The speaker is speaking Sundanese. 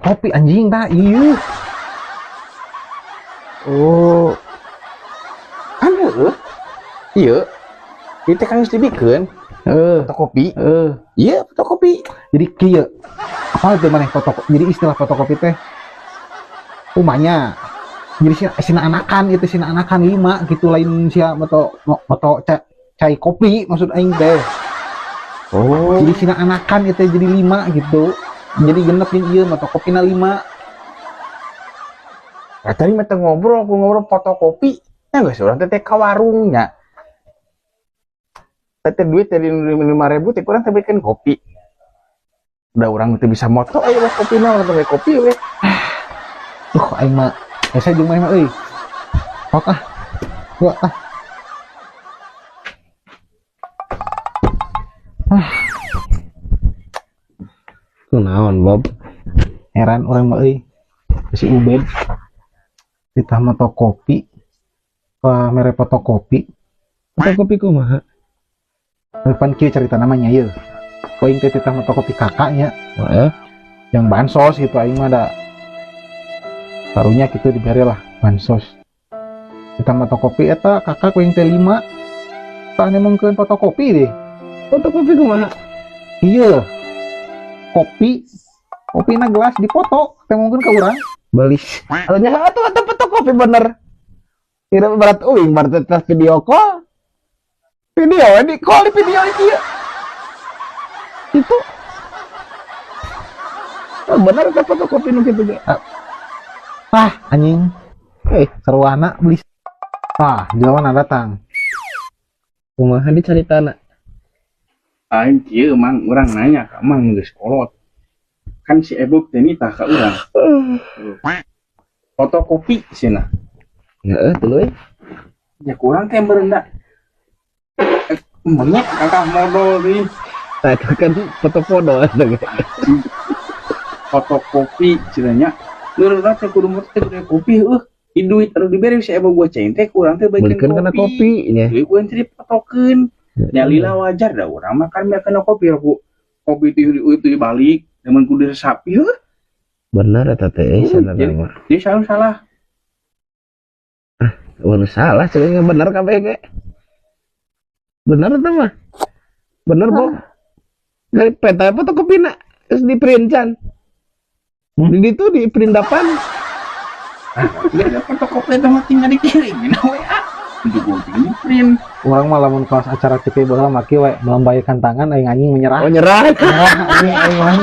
Fotokopi anjing tah ieu. Oh. Kan heueuh. Ieu. Ieu teh kan geus dibikeun Heeh. fotokopi. Heeh. Iya, fotokopi. Jadi kieu. Apa itu maneh fotokopi? Jadi istilah fotokopi teh umanya. Jadi sina anakan itu sina anakan lima gitu lain sia moto moto cai kopi maksud aing teh. Oh. Jadi sina anakan itu jadi lima gitu. Jadi genep jeung ieu motokopina lima. Nah, tadi mah teh ngobrol, aku ngobrol fotokopi. Ya geus urang teh ka warungnya. Teh duit dari 5.000 teh kurang teh belikan kopi. Udah urang teh bisa moto ayo we kopi na urang teh kopi we. Duh aing mah hese jeung maneh mah euy. Sok ah. Gua ah. Ah, Kunaon, Bob? Heran urang mah euy. Si Ubed ditah motokopi ka mere fotokopi. Fotokopi kumaha? Pan kieu cerita namanya ye. Aing teh titah motokopi kakaknya Heeh. yang bansos gitu aing mah da taruhnya gitu dibere lah bansos. Titah motokopi eta kakak ku aing teh 5. Tah nemongkeun fotokopi deh. Fotokopi kumaha? Iya. Kopi kopina gelas dipoto temongkeun ka urang. Belis. Atuh atuh atuh fotokopi bener. Kira berat uing berarti tes video call. Video di call di video iki. Itu. Oh, bener teh fotokopi nu kitu ge. Ah, anjing. Eh, Seruana beli. Ah, jelema datang. Kumaha dicaritana? Aing kieu mang urang nanya ka mang geus kolot. Kan si Ebok teh nitah ka urang. Fotokopi cenah. Heeh, tuluy. Ya kurang teh merendah. Monyet kakak modal nih. Nah, itu kan foto-foto atuh ge. Fotokopi cenah. Merendah teh kudu moto teh kudu kopi heuh. Di duit anu dibere si Ebok gua ceng teh kurang teh baikeun Belikeun kana kopi nya. Duit ku ente dipotokeun. Nya lila wajar da urang mah kan kana kopi aku. Kopi itu dibalik, zaman kudu diresapi heuh. Bener eta teh Jadi sana mah. Jadi salah salah. Waduh salah cenah bener kabeh ge. Bener eta mah. Bener, Bob. Dari peta fotokopina terus di print can. Di ditu di perindapan. Nah, ada fotokopi itu mah tinggal dikirim dina WA. Untuk gunting di print. Urang mah lamun kelas acara TV baheula mah kieu we melambaikan tangan aing anjing menyerah. Oh nyerah. Nyerah anjing aing mah.